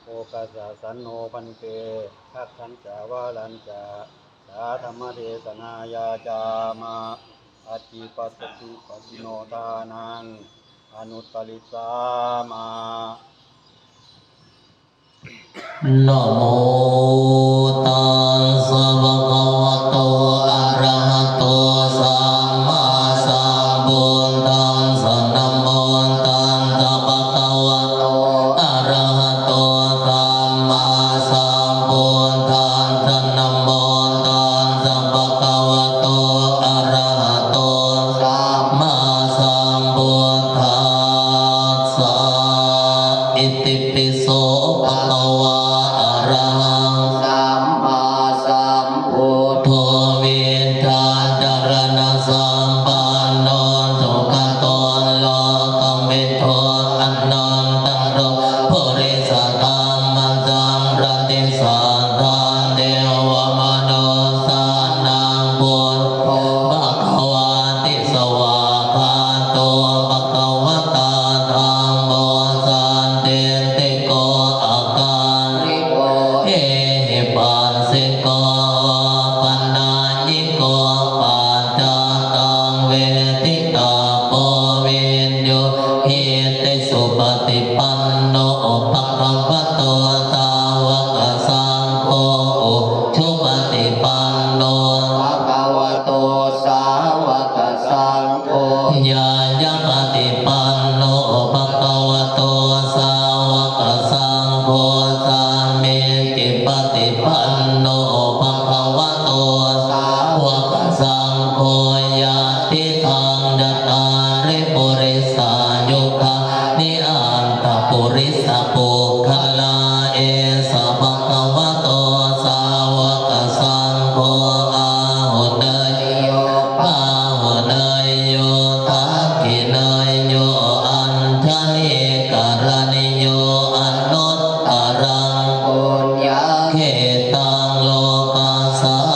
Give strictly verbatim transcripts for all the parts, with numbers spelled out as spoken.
Moggallāno bhante, khaggañca varañca sā dhammadesanā yācāma. Atthi pasaddhi pacchino dānaṃ anuttarissāma. Namo tassa bhagavato arahato sammāsambuddhassa. Namo tassa bhagavato arahato sammāsambuddhassa. Namo tassa bhagavato arahato sammāsambuddhassa. Itipi so bhagavā arahaṃ sammāsambuddho vijjācaraṇasampanno sugato lokavidū anuttaro purisadammasārathi satthā devamanussānaṃ buddho bhagavāti. Svākkhāto bhagavatā dhammo sandiṭṭhiko akāliko ehipassiko opanayiko paccattaṃ veditabbo viññūhīti. Supaṭipanno bhagavato sāvakasaṅgho, ujupaṭipanno bhagavato sāvakasaṅgho, ñāyapaṭipanno bhagavato sāvakasaṅgho, sāmīcipaṭipanno bhagavato sāvakasaṅgho, yadidaṃ cattāri purisayugāni aṭṭha purisapuggalā, esa bhagavato sāvakasaṅgho, āhuneyyo pāhuneyyo dakkhiṇeyyo añjalikaraṇīyo anuttaraṃ puññakkhettaṃ lokassāti.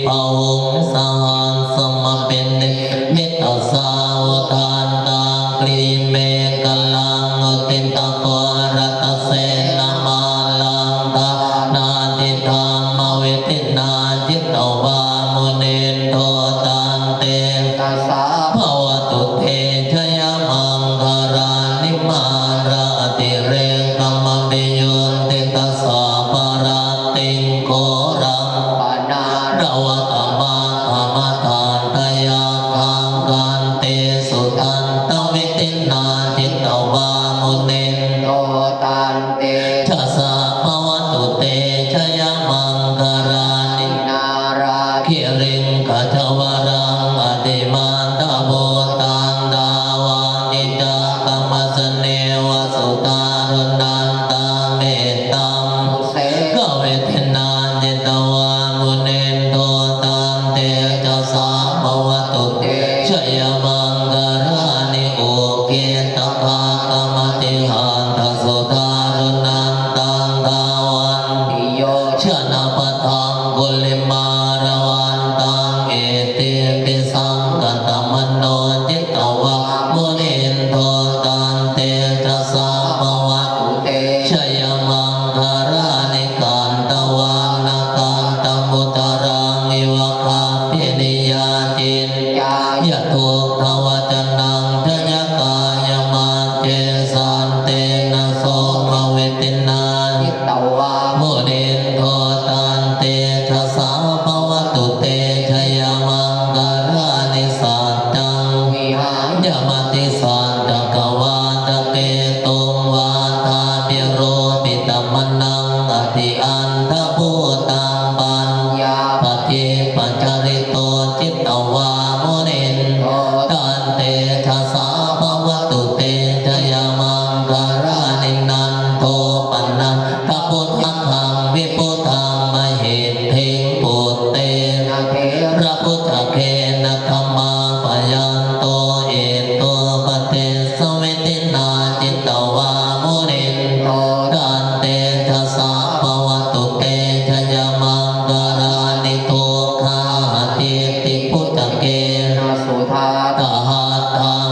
Bāhuṃ sahassamabhinimmitasāvudhantaṃ grīmekhalaṃ uditaghorasasenamāraṃ dānādidhammavidhinā jitavā munindo tantejasā bhavatu te jayamaṅgalāni. Mārātirekamabhiyujjhitasabbarattiṃ ghorampanāḷavakamakkhamathaddhayakkhaṃ khantīsudantavidhinā jitavā munindo tantejasā bhavatu te jayamaṅgalāni. Nāḷāgiriṃ gajavaraṃ atimattabhūtaṃ dāvaggicakkamasanīva sudāruṇantaṃ mettambusekavidhinā jitavā munindo tantejasā bhavatu te jayamaṅgalāni. Ukkhittakhaggamatihatthasudāruṇantaṃ dhāvantiyojanapathaṅgulimālavantaṃ iddhībhisaṅkhatamano jitavā munindo tantejasā bhavatu te jayamaṅgalāni. Katvāna kaṭṭhamudaraṃ iva gabbhinīyā ciñcāya duṭṭhavacanaṃ janakāyamajjhe santena somavidhinā jitavā munindo tantejasā bhavatu te jayamaṅgalāni. Saccaṃ vihāya matisaccakavādaketuṃ vādābhiropitamanaṃ atiandhabhūtaṃ paññāpadīpajalito jitavā munindo tantejasā bhavatu te jayamaṅgalāni. Nandopanandabhujagaṃ vibudhaṃ mahiddhiṃ puttena therabhujagena damāpayanto iddhūpadesavidhinā jitavā munindo tantejasā bhavatu te jayamaṅgalāni. Duggāhadiṭṭhibhujagena sudaṭṭhahatthaṃ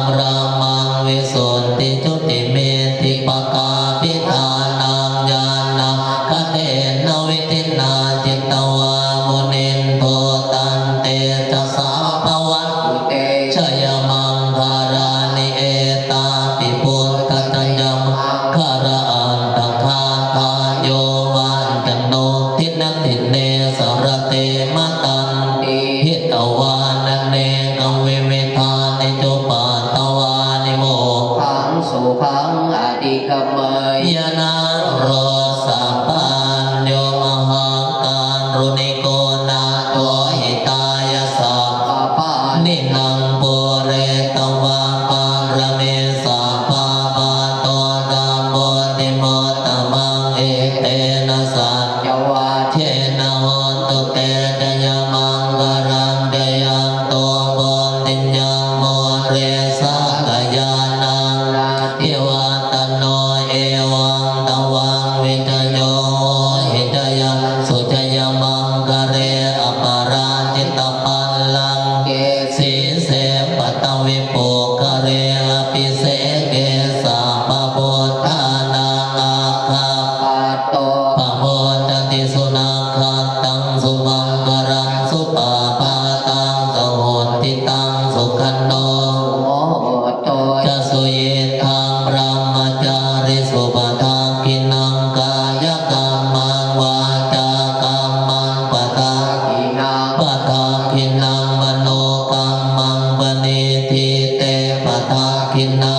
sukhaṃ adhigameyya naro sapañño. Mahākāruṇiko nātho hitāya sabbapāṇinaṃ pūretvā pāramī sabbā patto sambodhimuttamaṃ. Etena saccavajjena hotu te jayamaṅgalaṃ. Jayanto bodhiyā mūle sakyānaṃ nandivaḍḍhano. Evaṃ tvaṃ vijayo hohi jayassu jayamaṅgale aparājitapallaṅke sīse paṭhavipokkhare abhiseke sabbabuddhānaṃ aggappatto pamodati. Sunakkhattaṃ sumaṅgalaṃ supabhātaṃ suhuṭṭhitaṃ sukhaṇo sumuhutto ca suyiṭṭhaṃ brahmacārisu. Padakkhiṇaṃ kāyakammaṃ vācākammaṃ padakkhiṇaṃ padakkhiṇaṃ manokammaṃ paṇidhī te padakkhiṇā